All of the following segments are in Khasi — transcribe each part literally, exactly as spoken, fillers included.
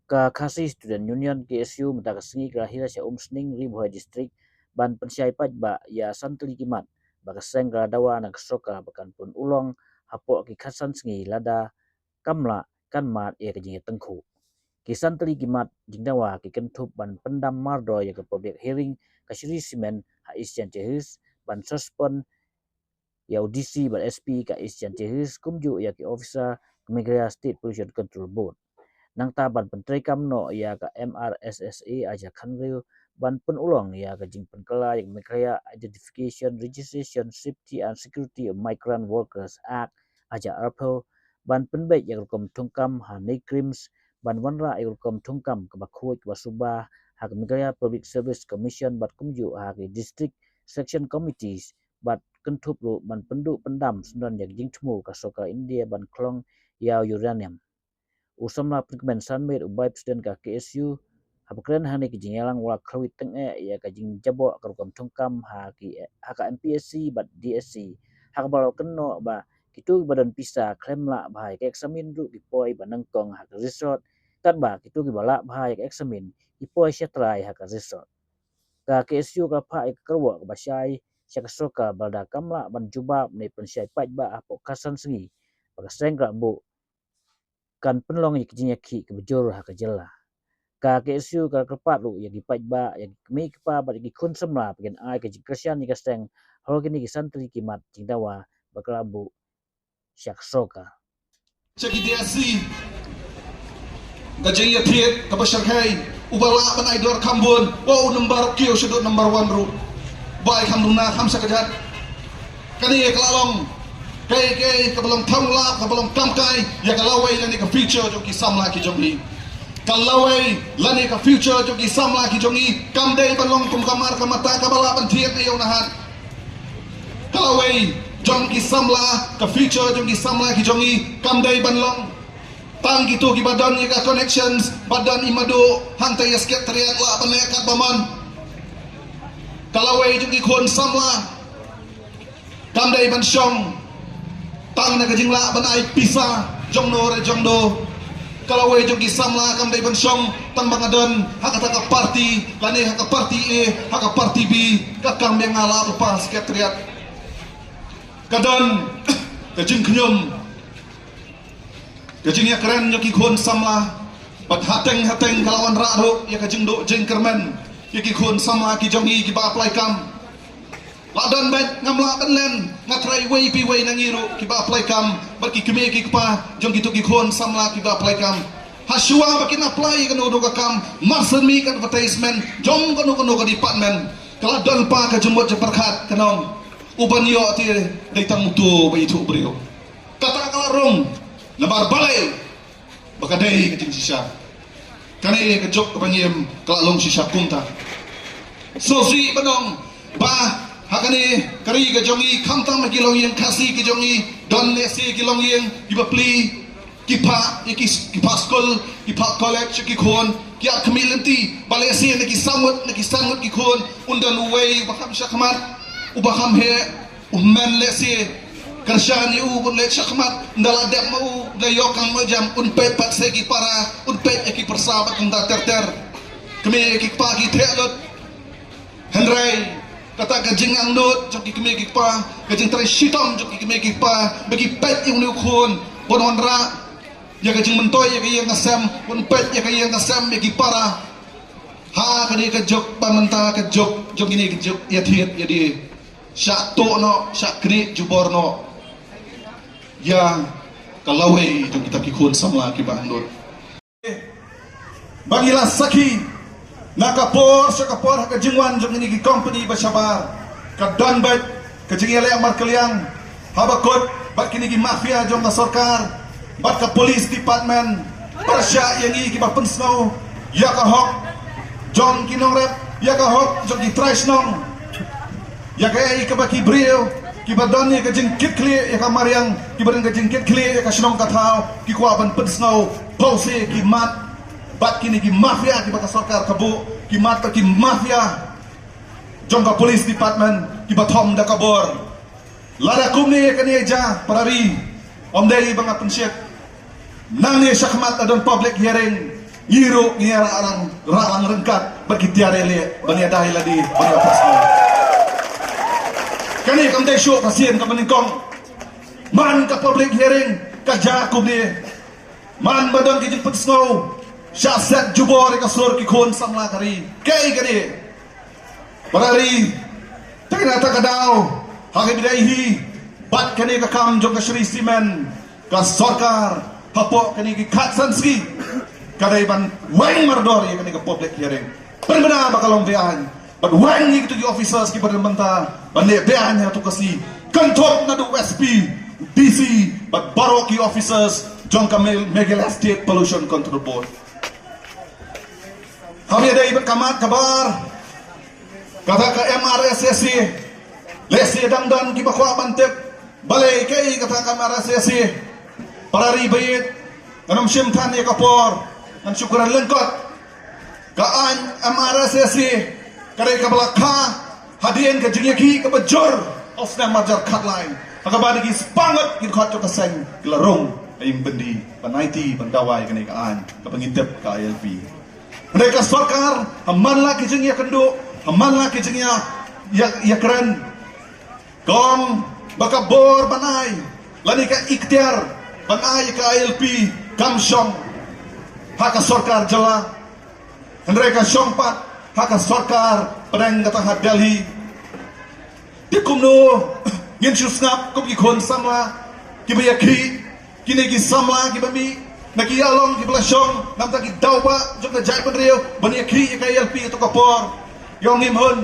Ka Khasi Student Union, K S U, mynta ka sngi ka la hiar sha Umsning, Ri Bhoi District, ban pynshai paidbah ïa san tylli ki mat ba ka seng ka la dawa na ka sorkar ba kan pynurlong hapoh ki khatsan sngi lada kam lah kan mad ïa ka jingïatyngkhuh. Ki san tylli ki mat jingdawa ki kynthup ban pyndam mardor ïa ka public hearing ka Shree Cement ha East Jaintia Hills, ban suspend ïa u D C bad S P ka East Jaintia Hills, kumjuh ïa ki officer ka Meghalaya State Pollution Control Board. Nangta ban pyntreikam noh ïa ka M R S S A hajar khathynriew ban pynurlong ïa ka jingpynkylla ïa ka Meghalaya Identification, Registration, Safety and Security of Migrant Workers Act hajar arphew, ban pynbeit ïa ka rukom thungkam ha NEIGRIHMS, ban wanrah ïa ka rukom thungkam kaba khuid kaba suba ha ka Meghalaya Public Service Commission bad kumjuh ha ki District Selection Committees, bad kynthup ruh ban pynduh pyndam syndon ïa ka jingthmu ka sorkar India ban khlong ïa u uranium. U samla Pyrkhmen Shanmere, u Vice President ka K S U, haba kren hangne ki jingïalang, u la khlawit tyngeh ïa ka jingjaboh ka rukom thungkam ha ki, ha ka M P S C bad D S C, ha kaba la kynnoh ba kito kiba don pisa khlem lah bha ïa ka eksamin ruh ki poi ba nyngkong ha ka result, katba kito kiba lah bha ïa ka eksamin ki poi shatrai ha ka result. Ka K S U ka la phah ïa ka kyrwoh kaba shai sha ka sorkar ba lada kam lah ban jubab ne pynshai paidbah hapoh khatsan sngi ba ka seng ka la buh, kan pynlong ïa ka jingïakhih kaba jur ha ka jylla. Ka K S U ka la kyrpad ruh ïa ki paidbah, ïa ki kmie ki kpa bad ïa ki khun samla ba kin ai ka jingkyrshan ïa ka seng halor kine ki san tylli ki mat jingdawa ba ka la buh sha ka sorkar. Sha ki D S C, ka jingïathied kaba shyrkhei, uba lah ban ai dor kham bun, ba u number kiew shaduh number one ruh. Bai kham duna kham shakajat. Kane ka la long kaei kaei kaba long thanglap, kaba long kamkai ïa ka lawei lane ka future jong ki samla ki jong ngi. Ka lawei lane ka future jong ki samla ki jong ngi kam dei ban long kum ka mar ka mata kaba lah ban thied na ïew na hat. Ka lawei jong ki samla, ka future jong ki samla ki jong ngi kam dei ban long tang kito kiba don ïa ka connections, ba don i madu hangta ïa Secretariat lah ban leh katba mon. Ka lawei jong ki khun samla kam dei ban shong tang na ka jinglah ban ai pisa jong no re jong no. Ka lawei jong ki samla kam dei ban shong tang ba nga don ha kata ka party lane ha ka party A, ha ka party B, ka kam ïa nga lah ban pass Secretariat. Ka don ka jingkhñium, ka jingïakren jong ki khun samla, bad hateng hateng ka la wanrah ruh ïa ka jingduh jingkyrmen ïa ki khun samla ki jong ngi kiba apply kam. La don bad ngam lah ban len, nga trai wei pi wei na ngi ruh kiba apply kam, bad ki kmie ki kpa jong kito ki khun samla kiba apply kam. Hashwa ba kin apply ïa kano kano ka kam, mar shen mih ka advertisement jong kano kano ka department, ka la don pa ka jingmut jingpyrkhat ka nong, u ban ïoh te dei tang uto ba ithuh briew. Kata ka la rung namar balei ba ka dei ka jingshisha. Kane ka juk kaba ngim ka la long shisha kumta. Sngewsih ba nong ba ha kane ka ri ka jong ngi, khamtam ha ki longïing Khasi ki jong ngi, don lehse ki longïing kiba plie, ki phah ïa ki, ki phah skul, ki phah college ïa ki khun, ki ïakhmih lynti ba lehse na ki san ngut, na ki san ngut ki khun un don uwei uba kham shakhmat, uba kham heh. U men lehse kyrshan ïa u, un leit shakhmat, ynda la dep ma u, ynda ïoh kang ma jam, un peit pat sa ki para, un peit ïa ki pyrsa bad kumta ter ter. Kmie ki kpa ki theh lut. Hynrei kata ka jingangnud jong ki kmie ki kpa, ka jingtrei shitom jong ki kmie ki kpa ba ki peit ïa une u khun ban wanrah ïa ka jingmyntoi ïa ka ïing ka sem, ban peit ïa ka ïing ka sem ïa ki para. Ha kane ka juk ba mynta ka juk jong kine ka juk ïathied ïadie. Shah tuh noh, shah knieh jubor noh ïa ka lawei jong kita ki khun samla kiba angnud. Ba ngi la sakhi na ka por sha ka por ha ka jingwan jong kine ki kompani ba shabar, ka don beit ka jingïaleh markylliang haba kut bad kine ki mafia jong ka sorkar bad ka police department. Pyrshah ïa ngi kiba pynsngew ïa ka hok jong ki nongrep, ïa ka hok jong ki trai shnong, ïa kaei kaba ki briew kiba don ïa ka jingkitkhlieh ïa ka mariang, kiba don ka jingkitkhlieh ïa ka shnong ka thaw, ki kwah ban pynsngew. Pause ki mat bad kine ki mafia kiba ka sorkar ka buh, ki mat bad ki mafia jong ka police department kiba thom da ka bor. Lada kumne kane ja para ri, ym dei ba nga pynshit. Nangne shakhmat la don public hearing, ngi ruh ngi ïa rah lang, rah lang ryngkat bad ki tiar ïaleh ban ïada ïa lade ban ïa pass. Kane kam dei shuh ka sien kaba nyngkong. Man ka public hearing ka ja kumne. Man ba don ki jingpynsngew, shah set jubor ïa ka sur ki khun samla ka ri. Kaei kane? Para ri, te na kata ka daw, ha kaba ïadei hi bad kane ka kam jong ka Shree Cement, ka sorkar hapoh kane ki khatsan sngi ka dei ban weng mardor ïa kane ka public hearing. Pynbna ba ka long beaiñ, bad weng ïa kito ki officers kiba don mynta ban leh beaiñ ha kato ka sngi, kynthup naduh u S P, D C bad baroh ki officers jong ka Me-, Meghalaya State Pollution Control Board. Haba ïadei bad ka mat kaba ar, kata ka M R S S A, lehse dang don kiba kwah ban tip balei kaei kata ka M R S S A. Para ri baieit, ngan ym shim than ïa ka por, ngan shu kren lyngkot. Ka aiñ M R S S A ka dei kaba la kha hadien ka jingïakhih kaba jur ha u snem ar hajar khatlai, ha kaba da ki spah ngut ki dkhot jong ka seng ki la rung ha ïing byndi ban aiti ban dawa ïa kane ka aiñ kaba ngi tip ka I L P. Hynrei ka sorkar, ha man la ki jingïakynduh, ha man la ki jingïa, ïa, ïakren, ka ong ba ka bor ban ai lane ka iktiar ban ai ïa ka I L P kam shong ha ka sorkar jylla, hynrei ka shong pat ha ka sorkar pdeng kata ha Delhi. Te kumno ngin shu sngap kum ki khun samla kiba ïakhih, kine ki samla kiba mih na ki ïalong kiba la shong na bynta ki daw bah jong ka jaitbynriew ban ïakhih ïa ka I L P ha kato ka por? Ïa ngim hun.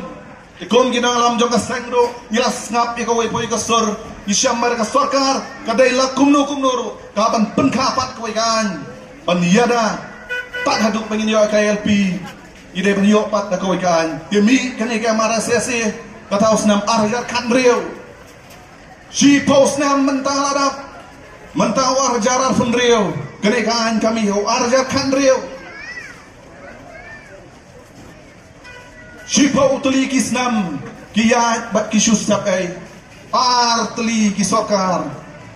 Te kum ki nongïalam jong ka seng ruh ngi la sngap ïa kawei pa kawei ka sur, ngi shem ba ka sorkar ka dei la kumno kumno ruh ka ban pynkha pat kawei ka aiñ ban ïada tad haduh ba ngin ïoh ïa ka I L P. Ngi dei ban ïoh pat da kawei ka aiñ. Te mih kane ka M R S S A, kata u snem ar hajar khathynriew. Shiphew snem mynta la dap. Mynta u ar hajar arphew hynriew, kane ka aiñ ka mih ha u ar hajar khathynriew. Shiphew tylli ki snem ki ïaid bad ki shu sep ei. Ar tylli ki sorkar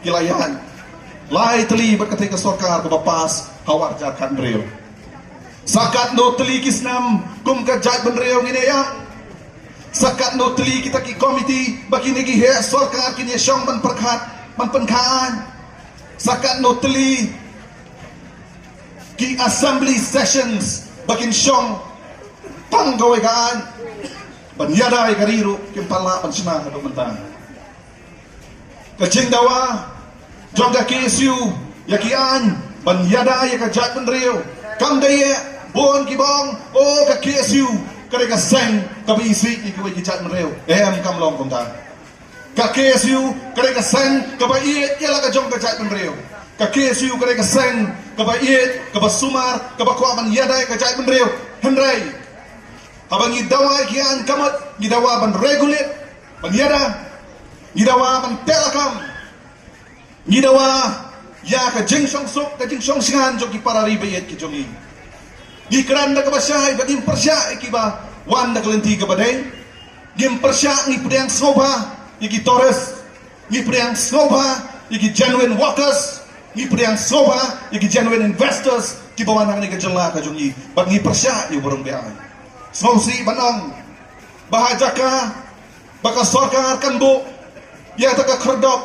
ki la ïaid. Lai tylli bad katei ka sorkar kaba pass ha u ar hajar khathynriew. Sa katno tylli ki snem kum ka jaitbynriew ngin ïa ïam? Sa katno tylli kita ki komiti ba kine ki heh sorkar kin ïa shong ban pyrkhat, ban pynkha aiñ? Sa katno tylli ki assembly sessions ba kin shong tang kawei ka aiñ ban ïada ïa ka ri ruh kim pat lah ban shna haduh mynta? Ka jingdawa jong ka K S U ïa ki aiñ ban ïada ïa ka jaitbynriew kam dei ïa bun kiba ong, oh, ka K S U ka dei ka seng kaba isih ïa kiwei ki jaitbynriew. Em, kam long kumta. Ka K S U ka dei ka seng kaba ïeit ïa la ka jong ka jaitbynriew. Ka K S U ka dei ka seng kaba ïeit, kaba sumar, kaba kwah ban ïada ïa ka jaitbynriew. Hynrei haba ngi dawa ïa ki aiñ ka mut, ngi dawa ban regulate, ban ïada, ngi dawa ban teh lakam, ngi dawa ïa ka jingshongsuk, ka jingshongshngaiñ jong ki para ri baieit ki jong ngi. Ngi kren da kaba shai ba ngim pyrshah ïa kiba wan da ka lynti kaba dei. Ngim pyrshah, ngi pdiang sngewbha ïa ki tourist, ngi pdiang sngewbha ïa ki genuine workers, ngi pdiang sngewbha ïa ki genuine investors kiba wan ha kane ka jylla ka jong ngi. Bad ngi pyrshah ïa u barong beaiñ. Sngewsih ban ong ba ha jaka ba ka sorkar kan buh ïa kata ka khyrdop,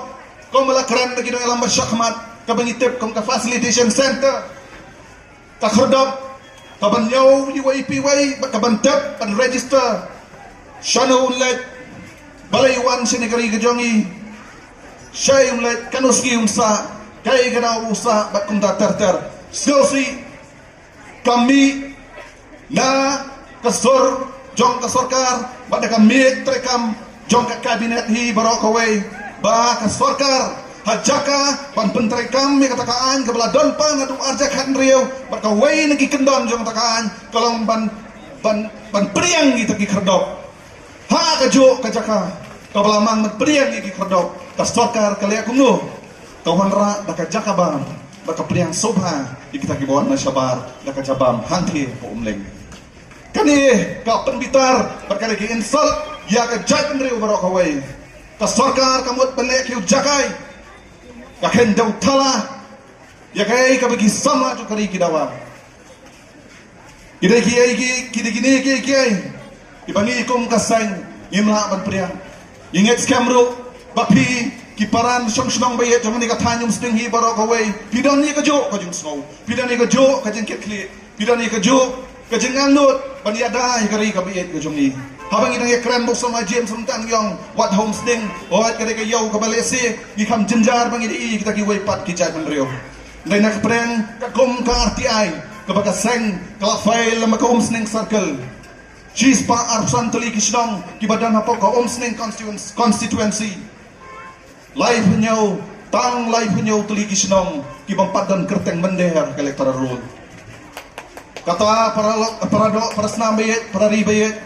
kum ba la kren da ki nongïalam ba shakhmat, kaba ngi tip kum ka facilitation center. Ka khyrdop ka ban ñiew iwei pa iwei bad ka ban tip, ban register shano un leit, balei u wan shane ka ri ka jong ngi, shaei un leit, kano sngi un sah, kaei ka daw u sah bad kumta ter ter. Sngewsih ka mih na ka sur jong ka sorkar bad na ka miej treikam jong ka kabinet hi baroh kawei, ba ka sorkar ha jaka ban pyntreikam ïa kata ka aiñ kaba la don pan haduh ar hajar khathynriew bad kawei na ki kyndon jong kata ka aiñ ka long ban, ban, ban pdiang ïa kita ki khyrdop. Ha kajuh ka jaka kaba la mang ban pdiang ïa ki khyrdop, ka sorkar ka leh kumno? Ka wanrah da ka jaka bam, da ka pdiang sngewbha ïa kita kiba wan na shabar da ka jaka bam hangtei hapoh Umling. Kane ka pynbitar bad kane ka insult ïa ka jaitbynriew baroh kawei. Ka sorkar ka mut ban leh ki u jakai. Ka khein dau thala ïa kaei kaba ki samla jong ka ri ki dawa. Ki dei kiei ki, ki dei kine kiei kiei kiba ngi kum ka seng ngim lah ban pdiang. Ngi ngeit skhem ruh ba phi ki paran shong shnong ba ïeit jong kane ka thaiñ Umsning hi baroh kawei, phi don ïa kajuh ka jingsngew, phi don ïa kajuh ka jingkitkhlieh, phi don ïa kajuh ka jingangnud ban ïada ïa ka ri kaba ïeit ka jong ngi. Haba ngi dang ïakren bad u Samla James Ryntanh Yong, wat ha Umsning, wat ka dei ka ïew kaba lehse, ngi kham jynjar ba ngi da ïohi kita kiwei pat ki jaitbynriew. Dei na ka pdeng ka kum ka R T I kaba ka seng ka la file lem bad ka Umsning Circle. Shispah arphew san tylli ki shnong kiba don hapoh ka Umsning constituen-, constituency. Laiphew hynñiew, tang laiphew hynñiew tylli ki shnong kiba ym pat don kyrteng mynder ha ka electoral roll. Kata para lok, para doh, para snam ba ïeit, para ri ba ïeit,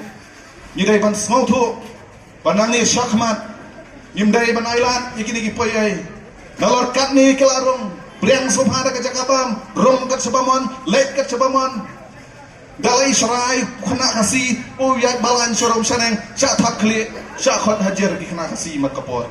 ngi dei ban sngewthuh ba nangne shakhmat ngim dei ban ailad ïa kine ki poi ei. Nalor katne ki la rung, pdiang sngewbha da ka jaka bam, rung kat shaba mon, leit kat shaba mon. Da la i Sharai u khynnah Khasi u ïaid balan sha rum shaneng, shah thap khlieh, shah khot hajir ki khynnah Khasi mat ka por.